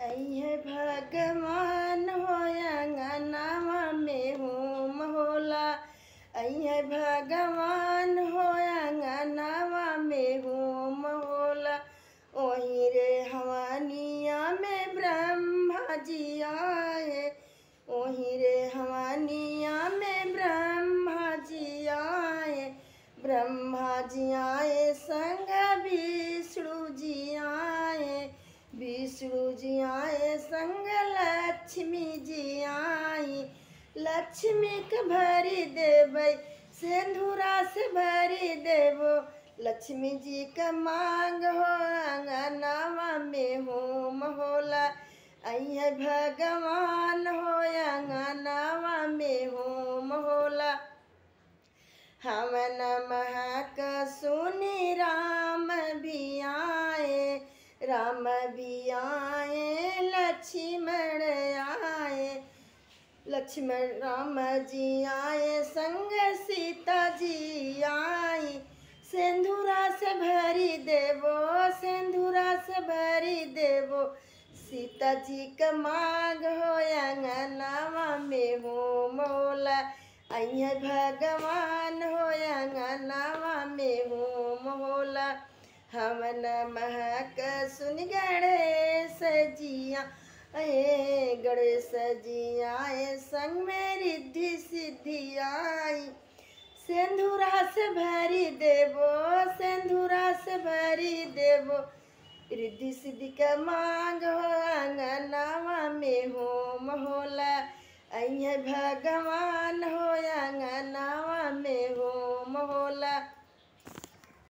अइहे भगवान हो अंगनावा में होम होला। अइहे भगवान हो अंगनावा में होम होला। ओही रे हवानिया में ब्रह्मा जी आए, ओही रे हवानिया में ब्रह्मा जी आए। ब्रह्मा जी आए संग विष्णु जी आए, विष्णु जी आए संग लक्ष्मी जी आई। लक्ष्मी के भरी देबै सिंदूरा से भरी देबो, लक्ष्मी जी के मांग हो अंगनावा में होम होला। अइहे भगवान हो अंगनावा में होम होला। हवन महक सुनि राम भी आए, राम भी आए लक्ष्मण आए। लक्ष्मण राम जी आए संग सीता जी आई। सिंदूरा से भरी देवो, सिंदूरा से भरी देवो, सीता जी के मांग हो अंगनावा में होम होला। अइहे भगवान हो अंगनावा में होम होला। हवन महक सुन गणेश जिया ए गणेश जी आए संग में रिद्धि सिद्धि आई। सिंदूरा से भरी देवो, सिंदूरा से भरी देवो, रिद्धि सिद्धि के मांग हो अंगनावा में होम होला। अइहे भगवान हो अंगनावा में होम होला।